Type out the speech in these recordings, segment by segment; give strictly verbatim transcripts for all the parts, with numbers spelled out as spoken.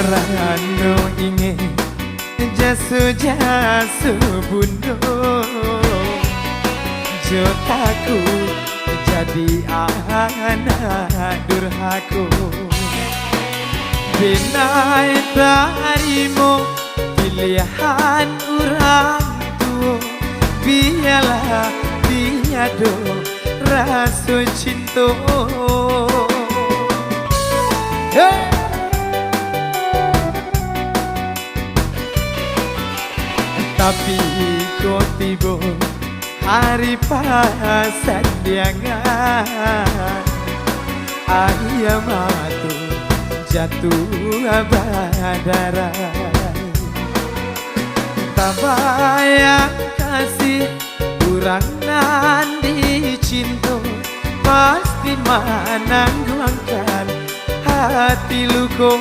Rano ingek jaso-jaso bundo, jo takuik jadi anak durhako. Denai tarimo pilihan urang tuo, bialah tiado raso cinto. Hei! Tapi kok tibo hari pasandiangan, aia mato jatuah badarai. Tabayang kasih urang nan dicinto, pasti manangguangkan hati luko.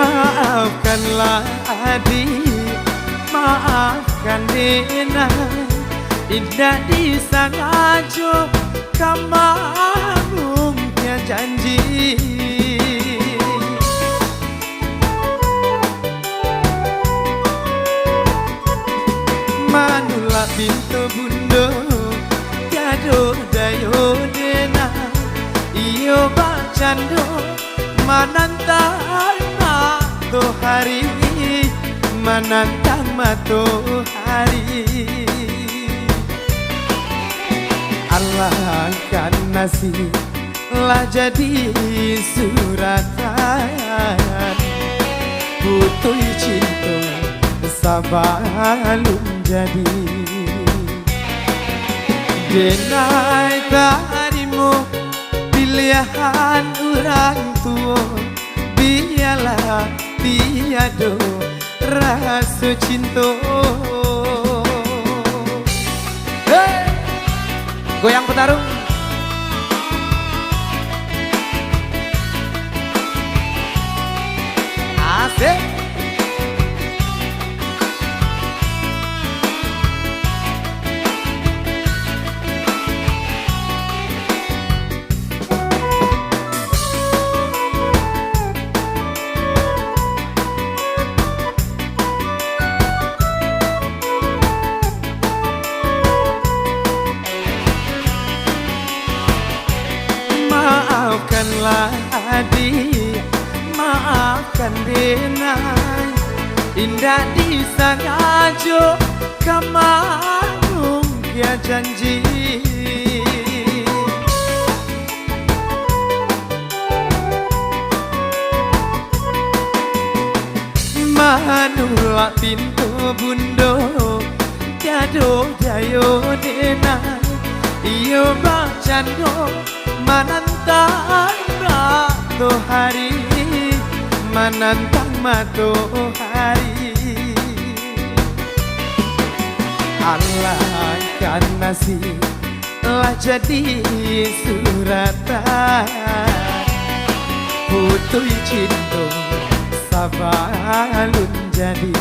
Maafkanlah adik, maafkan dek nan indak disangajo ka mangungkia janji. Manulak pinto bundo, tiado dayo dena. Iyo bacando, manantang matohari, manantang matohari. Alangkah nasib lah jadi suratan, putuih cinto sabalun jadi. Denai tarimo pilihan urang tuo, bialah tiado raso cinto. Hei! Goyang petarung. Asik. Maafkanlah adik, maafkan denai, indak disangajo ka mangungkia janji. Manulak pinto bundo, tiado dayo denai. Iyo bacando, manantang matohari, manantang matohari. Alangkah nasib lah jadi suratan, putuih cinto sabalun jadi.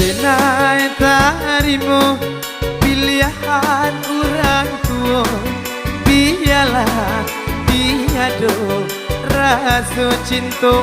Denai tarimo pilihan urang tuo, bialah tiado raso cinto.